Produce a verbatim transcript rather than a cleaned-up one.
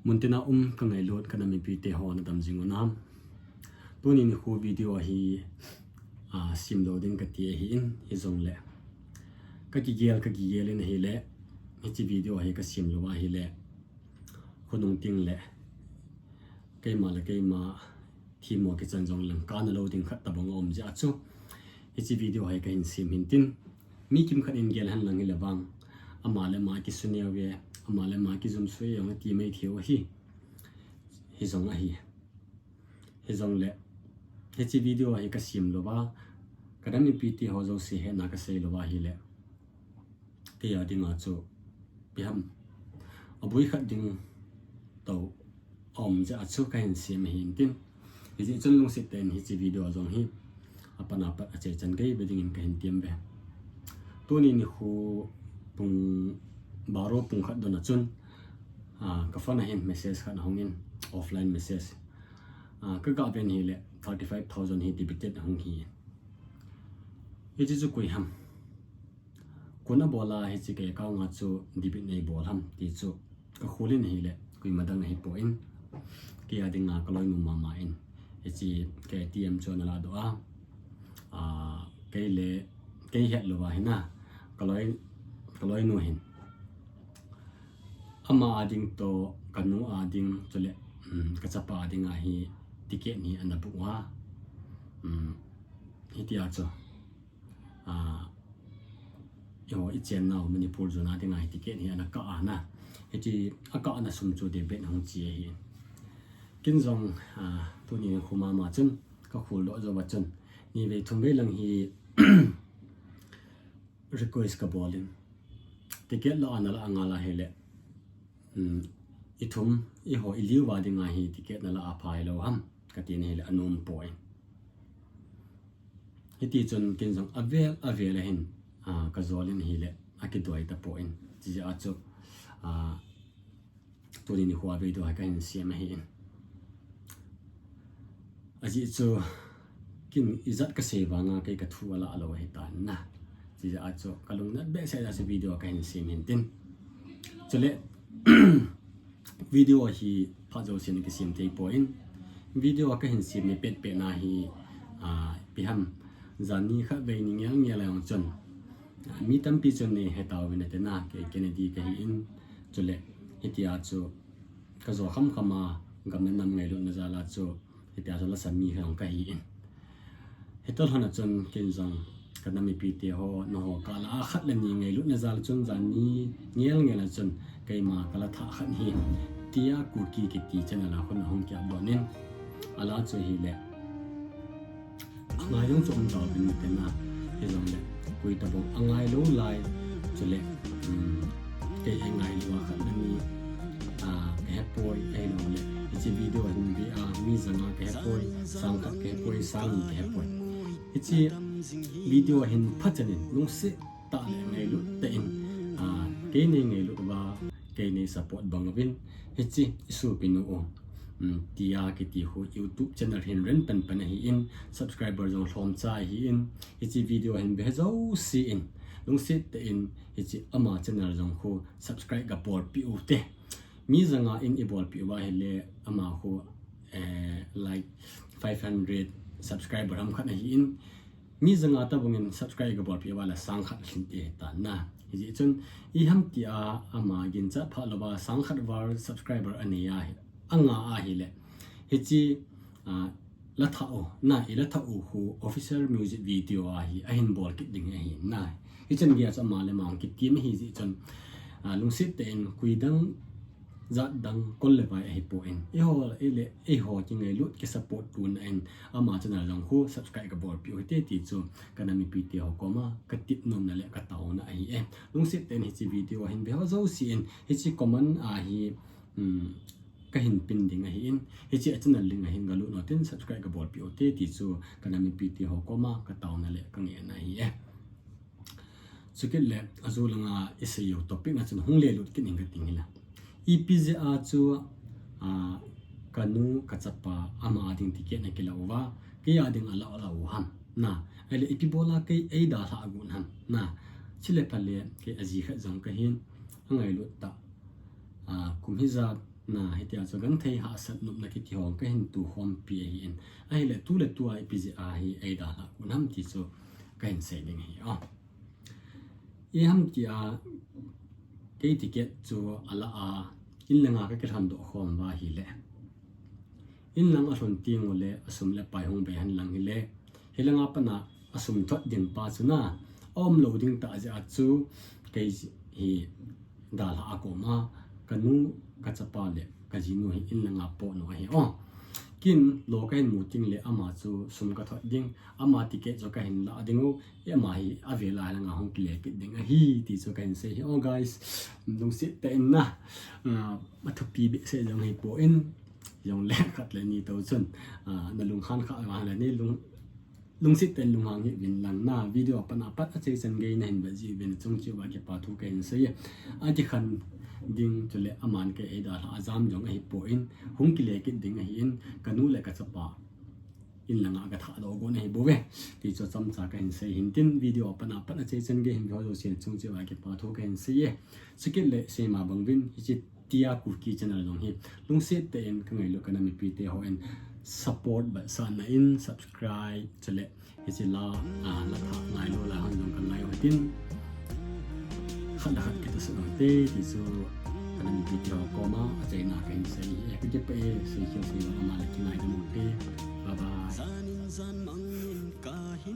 Muntina um ka ngailut ka nam mipite ho nadam jing u nam. Tuni nikho video hi, a, simlou ding kati ahin, hijongle ka kigel, ka kigel in ahile, hiche video hi ka simlou ahile, khonung ting le keima le keima themmo kichan jong lang kana lou ding khat tabang aum jeh a chu hiche video hi kahin sem hin tin, mi kimkhat in gel hen lang hile vang, ama le ama kisuneo ve, ama le ama kijumso e jong ati mai thei u ahi. Hijong ahi. Hijongle hiche video hi ka semlou va, ka nam mipite ho jouse hetna ka seilou va ahile, kei a dinga chu ipi ham, aboi khat ding tou aum jeh a chu kahin sem ahin tin, hijeh chun lungset tah in hiche video jong hi apat apat achai chan gei ve dingin kahin tem ve. Tuni nikho pung baro pung khat don a chun, a, ka phone a hin message khat ahung in, offline message. A, ka ga ven hile thirty five thousand hi debited ahung hi. Hiche chu koi ham, koin abol a hiche ka account a chu debit nei bol ham ti chu ka khol in ahile, koima dang ahipoi, kei a dinga ka loinu mama in hiche ka ATM chu ana ladoh a, a, kei le, kei hetlou va hin a, ka loi, ka loinu hin ama a ding toh, ka nu a ding, chule, um, ka chapa a dinga hi ticket hi ana book uva. Um, hitia chu, a, eiho i chennau Manipur jona dinga hi ticket hi ana kah a na. Hiche akahna sum chu debit ahung che ahi. Ken jong, a, tuni nikho mama chun ka kholdoh jou va chun, ni vei thum vei lang hi request ka bol in, ticket la ana la a ngal ahile, um, i thum, eiho i li uva dinga hi ticket na la a phai lou ham kati in ahile anom poi. Hiti chun ken jong avel avel a hin, a, ka jol in ahile akidoi tapoi. Hijeh a chu, a, tuni nikho a video hi kahin sem ahin. Ajeh chu ken ijat ka sei vanga kei ka thu alah lou ahitan na. Hijeh a chu ka lungnat behseh jeh a chu video kahin sem hin tin. Chule video hi phat jousen kisem thei poi. Video kahin sem ni petpet na hi, a, ipi ham, jan ni khat vei ni ngel ngel a jong chun, a, mi tampi chun nei hetau vin ati na, kei Kennedy kahin, chule hitia chu ka jo khamkham a, gam le nam ngailutna jal a chu hitia chu lasa mi khat jong kahin. Hitalhon a chun ken jong ka nam mipite ho, nangho kah la a khat le ni ngailutna jal chun jan ni ngel ngel a chun keima ka la thah khat hi Tia Kuki kiti channel a khun ahung ki upload in, ala chu hile angai jong chu um tauvin tina, hijongle koi tabang angai lou lai, chule, um, kei angai lou a khat le ni, a, ka hepoi, ahiloule hiche video hin be a mi janga ka hepoi, sang khat ka hepoi, sang ni ka hepoi. Hiche video hin phachan in lungset tah le ngailut tah in, a, kei nei ngailut uva, kei nei support bang uvin, hiche i sopinu u, um, Tia kiti khu YouTube channel hin ren panpan ahin, subscriber jong lhomcha ahin, hiche video hin be jouse in lungset tah in hiche ama channel jong khu subscribe ga bolpeh u te. Mi janga in i bolpeh uva ahile ama khu, eh, like five hundred subscriber ham khat ahin, mi janga tabang in subscribe ga bolpeh uva le sang khat lhin te hitan na. Hijeh chun ipi ham tia ama ginchat phat louva sang khat val subscriber anei ahi, anga ahile, hiche, a, la thah u na, i la thah u khu official music video a hi ahin bol kit ding ahi na. Hichan geiya chu ama le ama hung kitim ahi jeh chun, a, lungset tah in koi dang jat dang kol le vai ahipoi. Eiho le, eiho kingailut ki support tuna in ama channel jong khu subscribe ga bolpeh u hite ti chu ka nam mipite ho koma ka tep nomna le ka taona ahi e. Lungset tah in hiche video hin be ho jouse in hiche comment a hi, um, kahin pin ding ahin, hiche a channel link a hin ga lut un tin subscribe ga bolpeh u te ti chu ka nam mipite ho koma ka taona le ka ngehna ahi e. Chukit le ajou langa i sei u topic a chun hung le lut kit ing ka ting hila. Ipi jeh a chu, a, ka nu ka chapa ama a ding ticket na kila uva, kei a ding ala ala u ham na. Ahile ipi bola kei ei dalha agon ham na. Chule phale kei aji khat jong kahin, angailut tah, a, kum hijat Na, hitia chu gangthei hahsat nopna kiti ho kahin tukhompi ahin. Ahile tu le tua ipi jeh a hi eidalhah u ham ti chu kahin sei ding ahi. Ipi ham tia, kei ticket chu alah a, inlanga kakilhon doh khom uva ahile, inlang alhun tengule asum le pai hung bei henlang hile, hilanga pat a asum thot ding pa chu na aumlou ding tah jeh a chu, kei hi dalhah a koma kanu, kachapa le kajinu hi inlanga pot u ahi. Ken lo kahin mu tengle ama chu sum kathot ding, ama ticket chu kahin lah ding u, ama hi avel a langa hung kile kit ding ahi ti chu kahin sei ahi guys. Lungset tah in na, athupi behseh jong hipon, jongle khat le ni tou chun nalunghan kha vang le ni lung lungset tah in lunghang hih uvin lang na, video apat apat achai chan gei nahin vet jeh uvin chung cheh uva kipa thu kahin sei e. Akikhen ding chule aman kei eidalhah a jam jong ahipon, hung kile kit ding ahin, kanu le kachapa inlanga kathah doh gon ahi bouve ti chu chomcha kahin sei hintin, video apat apat achai chan gei hin ve ho jousen chung cheh uva kipa thu kahin sei e. Chukit le seima bang uvin hiche Tia Kuki channel jong hi lungset tah in kangailut kana mipite hon support bol sah na in, subscribe chule hiche la, la thah ngailu lai hon jong kangai u hitin, khat le khat kitoh sah u hite ti chu kana mipite ho koma achaina kahin sei e. Kakipah e, seikhel seivang ama le kingaidam u hite. Bye bye.